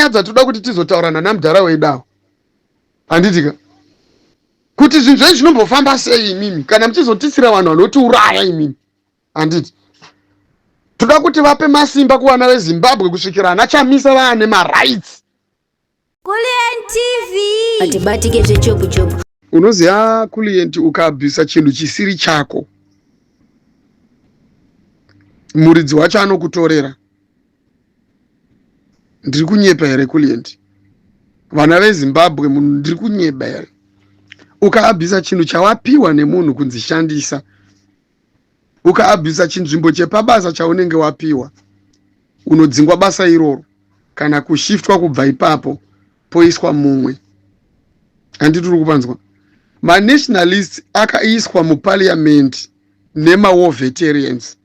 Nyaya dzatoda kuti tizotaurana namudhara wedawo, handitika, kuti zvinhu zvenyu zvinombofamba sei imimi kana muchizotisira vanhu vanotiuraya imimi, handiti? Toda kuti vape masimba kuvana veZimbabwe kusvikira ana Chamisa vaane marights. Kulliant TV. Atibatike zvechopu chopu. Unoziva, Kulliant, ukabvisa chinhu chisiri chako, muridzi wacho anokutorera. Ndiri kunyepa here, Kulliant? Vana veZimbabwe, munhu, ndiri kunyeba here? Ukaabvisa chinhu chawapiwa nemunhu kunzi shandisa, ukaabvisa chinzvimbo chepabasa chaunenge wapiwa, unodzingwa basa iroro kana kushiftwa kubva ipapo poiswa mumwe, handiti? Uri kupanzwa? Manationalists akaiswa muparliament nemawar veterans,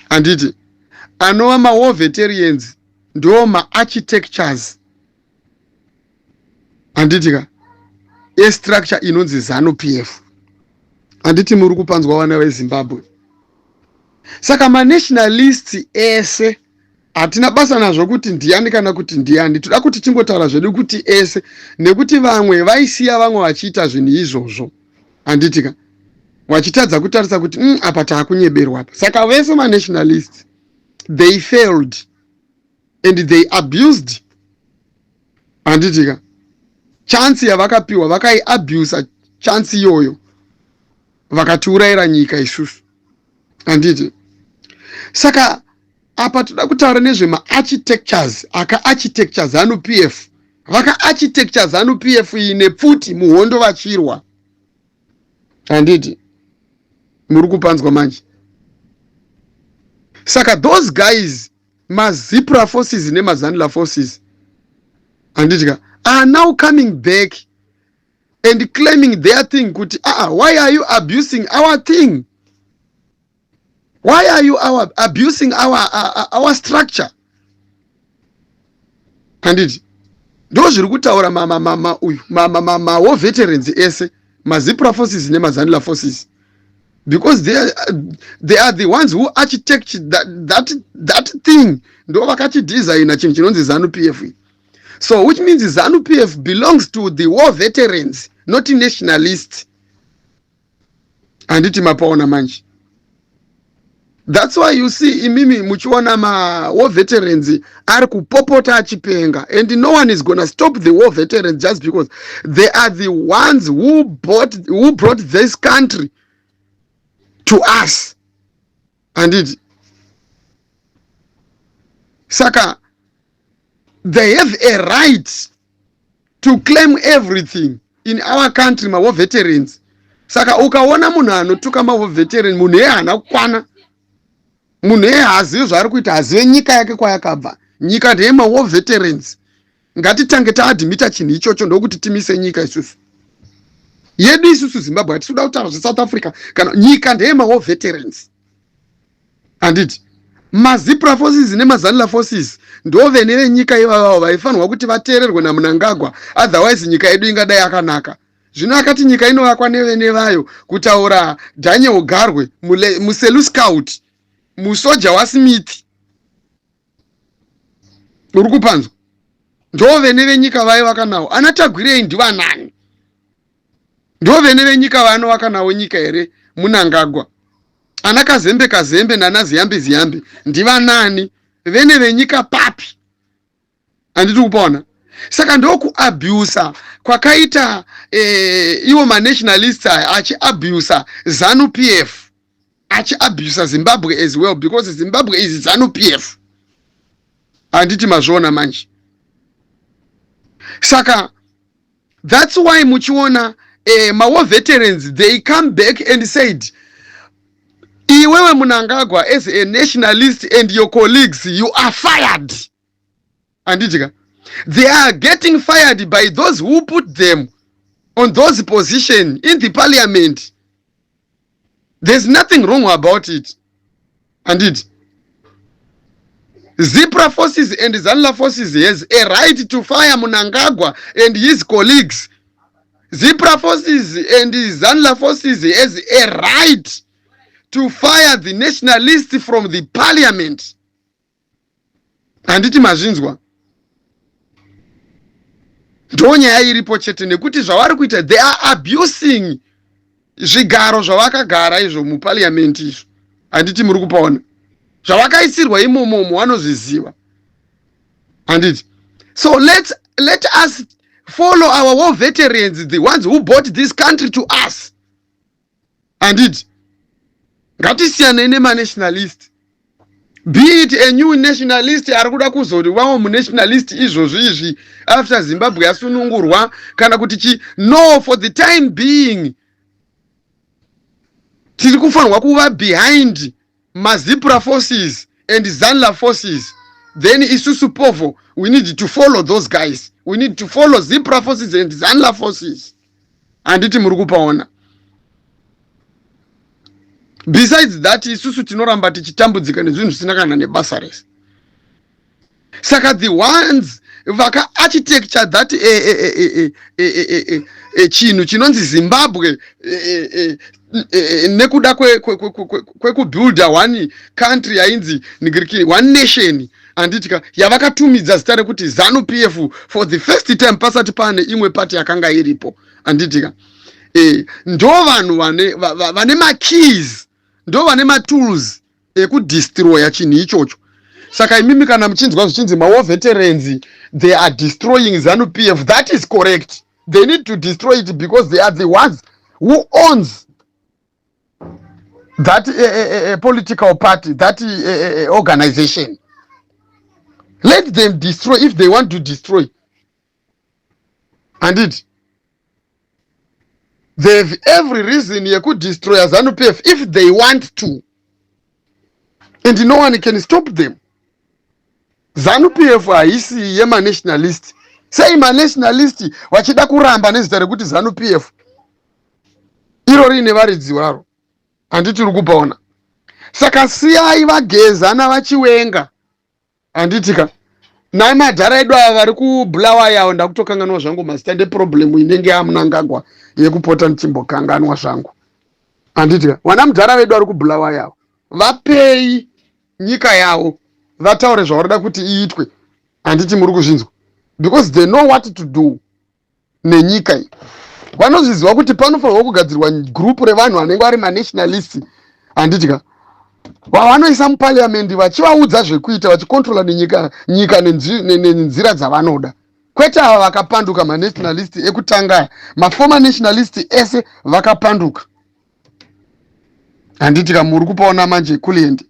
handiti? Anova mawar veterans ndo maarchitectures, handiti ka, estructure inonzi ZANU PF, handiti? Muri kupanzwa, vana veZimbabwe? Saka manationalists ese, hatina basa nazvo kuti ndiani kana kuti ndiani. Toda kuti tingotaura zvedu kuti ese, nekuti vamwe vaisiya vamwe vachiita zvinhu izvozvo, handiti ka, vachitadza kutarisa kuti apa taakunyeberwa apa. Saka vese manationalists, they failed and they abused, handiti ka, chance yavakapiwa. Vakaiabusa chance iyoyo, vakatiurayira nyika isusu, handiti? Saka apa toda kutaura nezvemaarchitectures akaarchitecture ZANU PF. Vakaarchitecture ZANU PF iyi nepfuti muhondo vachirwa, handiti? Muri kupanzwa manje? Saka those guys, maZIPRA forces nemaZANLA forces, handiti ka, are now coming back and claiming their thing kuti aa, why are you abusing our thing? Why are you abusing our structure? Handiti ndo zviri kutaura uyu mawar veterans ese, maZIPRA forces nemaZANLA forces, because they are the ones who architect that thing. Ndo vakachidesigna chinhu chinonzi ZANU PF. So which means ZANU PF belongs to the war veterans, not nationalists, handiti? Mapaona manje? That's why you see imimi muchiona mawar veterans ari kupopota achipenga, and no one is gonna stop the war veterans just because they are the ones who brought this country to us, handiti? Saka they have a right to claim everything in our country, mawar veterans. Saka ukaona munhu anotuka mawar veteran, munhu iye haana kukwana, munhu iye haazivi zvaari kuita, hazive nyika yake kwayakabva. Nyika ndeyemawar veterans. Ngatitange taadmita chinhu ichocho, ndokuti timise nyika isusu yedu isusu Zimbabwe. Hatisi kuda kutaura zveSouth Africa kana. Nyika ndeyemawar veterans, handiti? MaZIPRA forces nemaZANLA forces ndo vene venyika ivavavo vaifanirwa kuti vateererwe naMunangagwa, otherwise nyika yedu ingadai yakanaka. Zvino akati nyika inovakwa nevene vayo, kutaura Daniel Garwe, muSelous Scout, musoja waSmith. Uri kupanzwa? Ndo vene venyika vaivaka nawo. Ana Tagwirei ndivanani? Ndo vene venyika vanovaka nawo nyika here, Munangagwa? Ana Kazembe Kazembe nana Ziyambi Ziyambi ndivanani? Vene venyika papi, handiti kupaona? Saka ndokuabusa kwakaita iwo manationalists aya, achiabusa ZANU PF, achiabusa Zimbabwe as well, because Zimbabwe is ZANU PF, handiti? Mazviona manje? Saka that's why muchiona mawar veterans, they come back and said, "Iwewe Munangagwa, as a nationalist, and your colleagues, you are fired," handiti ka? They are getting fired by those who put them on those position in the parliament. There's nothing wrong about it, handiti? ZIPRA forces and ZANLA forces has a right to fire Munangagwa and his colleagues. ZIPRA forces and ZANLA forces has a right to fire the nationalists from the parliament, handiti? Mazvinzwa? Ndo nyaya iripo chete, nekuti zvavari kuita, they are abusing zvigaro zvavakagara izvo muparliament izvo. Handiti muri kupaona zvavakaisirwa imomomo? Vanozviziva, handiti? So let us follow our war veterans, the ones who bought this country to us, handiti? Ngatisiyanei nemanationalist, be it a new nationalist ari kuda kuzovawo munationalist izvozvi izvi after Zimbabwe yasunungurwa, kana kuti chi. No, for the time being tiri kufanirwa kuva behind maZIPRA forces and ZANLA forces. Then isusu povo, we need to follow those guys. We need to follow ZIPRA forces and ZANLA forces, handiti muri kupaona? Besides that, isusu tinoramba tichitambudzika nezvinhu zvisina kana nebasa rese. Saka the ones vakaarchitecture that chinhu chinonzi Zimbabwe nekuda kwekubuilda one country yainzi nigiriki one nation, handitika? Yavakatumidza zita rekuti ZANU PF for the first time pasati paane imwe pati yakanga iripo, handitika? Ndo vanhu vane makeys, ndo vane matools ekudestroya chinhu ichocho. Saka imimi kana muchinzwa zvichinzi mawar veterans, they are destroying ZANU PF, that is correct. They need to destroy it because they are the ones who owns that political party, that organization. Let them destroy if they want to destroy, handiti? They have every reason yekudestroya ZANU PF if they want to, and no one can stop them. ZANU PF haisi yemanationalist. Sei manationalist vachida kuramba nezita rekuti ZANU PF iro riine varidzi varo, handiti uri kupaona? Saka siyai vaGeza navaChiwenga, handitika? Nai madhara edu ava vari kuBulawayo avo, ndakutokanganwa zvangu mazita. Ndeproblem inenge yaMunangagwa yekupota ndichimbokanganwa zvangu, handitika? Vana mudhara vedu vari kuBulawayo avo, vapei nyika yavo vataure zvavarida kuti iitwe, handiti muri kuzvinzwa? Because they know what to do nenyika iyi. Vanozviziva kuti panofanirwa kugadzirwa gurupu revanhu vanenge vari manationalist, handitika? Vavanoisa muparliament vachivaudza zvekuita, vachikontrola nenyika nyika nenzira dzavanoda, kwete ava vakapanduka, manationalist ekutanga. Maformer nationalist ese vakapanduka, handitika? Muri kupaona manje, kuliendi?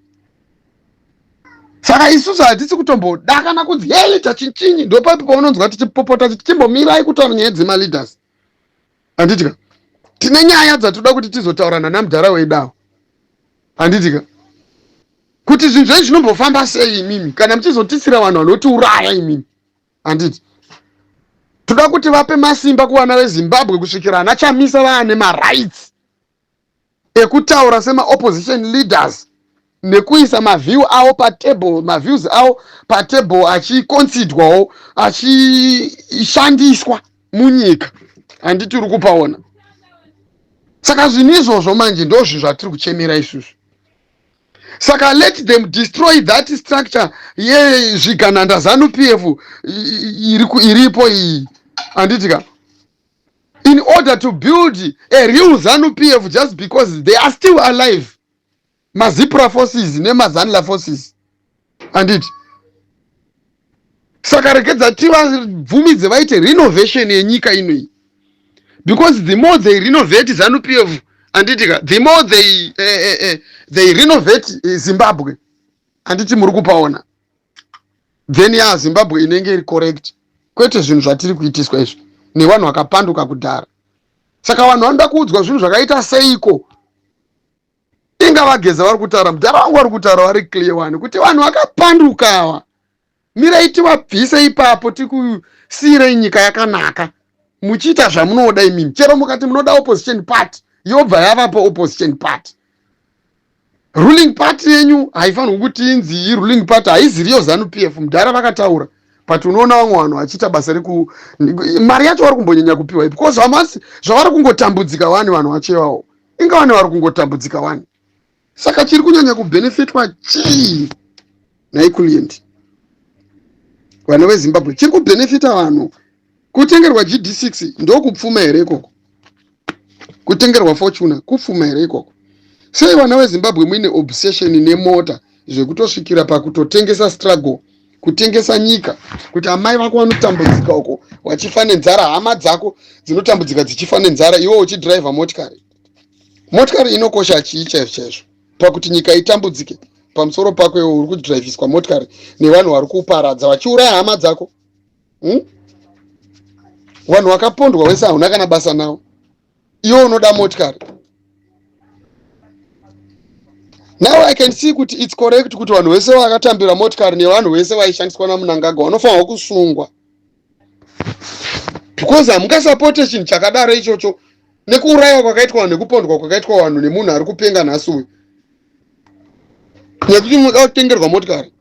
Saka isusu hatisi kutomboda kana kunzi hei chachichinyi. Ndopapi paunonzwa tichipopota tichimbomirai kutaura nyaya dzemaleaders, handitika? Tine nyaya dzatoda kuti tizotaura nanamudhara wedawo, handitika? Kuti zvinhu zvenyu zvinombofamba sei imimi kana muchizotisira vanhu vanotiuraya imimi, handiti? Toda kuti vape masimba kuvana veZimbabwe kusvikira ana Chamisa vaane marights ekutaura semaopposition leaders nekuisa maview avo patable, maviews avo patable achiconsiderwawo, achishandiswa munyika, handiti uri kupaona? Saka zvinhu izvozvo manje ndo zvinhu zvatiri kuchemera isusu. Saka let them destroy that structure yezvigananda ZANU PF iripo iyi, handitika? In order to build a real ZANU PF, just because they are still alive, maZIPRA forces nemaZANLA forces, handiti? Saka regedza tivabvumidze vaite renovation yenyika inoyi, because the more they renovate ZANU PF, handitika, the more they renovate Zimbabwe, handiti muri kupaona? Then ya Zimbabwe inenge iri correct, kwete zvinhu zvatiri kuitiswa izvi nevanhu vakapanduka kudhara. Saka vanhu vanoda kuudzwa zvinhu zvakaita seiko? Inga vaGeza vari kutaura, mudhara vangu vari kutaura vari clear one kuti vanhu vakapanduka ava, mirai tivabvise ipapo, tikusiyirei nyika yakanaka muchiita zvamunoda imimi. Chero mukati munoda opposition party, yobva yavapo opposition party. Ruling party yenyu haifanirwi kuti inzi iruling party, haiziriyo ZANU PF. Mudhara vakataura, but unoona vamwe vanhu vachiita basa reku mari yacho vari kumbonyanya kupiwa, because hamasi zvavari kungotambudzika wani. Vanhu vacho ivavo inga vane vari kungotambudzika wani. Saka chiri kunyanya kubhenefitwa chii nhai kuliendi, vana veZimbabwe? Chiri kubhenefita vanhu Kutengerwa GD6 ndokupfuma here ikoko? Kutengerwa Fortuner kupfuma here ikoko? Sei vana veZimbabwe muine obsession nemota zvekutosvikira pakutotengesa struggle, kutengesa nyika, kuti amai vako vanotambudzika uko vachifa nenzara, hama dzako dzinotambudzika dzichifa nenzara, iwe uchidhiraivha motikari? Motikari inokosha chii chaizvo chaizvo pakuti nyika itambudzike pamusoro pako iwe uri kudhiraivhiswa motikari nevanhu vari kuparadza vachiuraya hama dzako? Vanhu vakapondwa wese hauna kana basa navo, iwe unoda motikari. Now I can see kuti it's correct kuti vanhu vese vakatambira motikari nevanhu vese vaishandiswa naMunangagwa vanofanirwa kusungwa, because hamungasapote chinhu chakadaro ichocho, nekuurayiwa kwakaitwa vanhu, nekupondwa kwakaitwa vanhu nemunhu ari kupenga nhasi uyu, nekuti munoda kutengerwa motikari.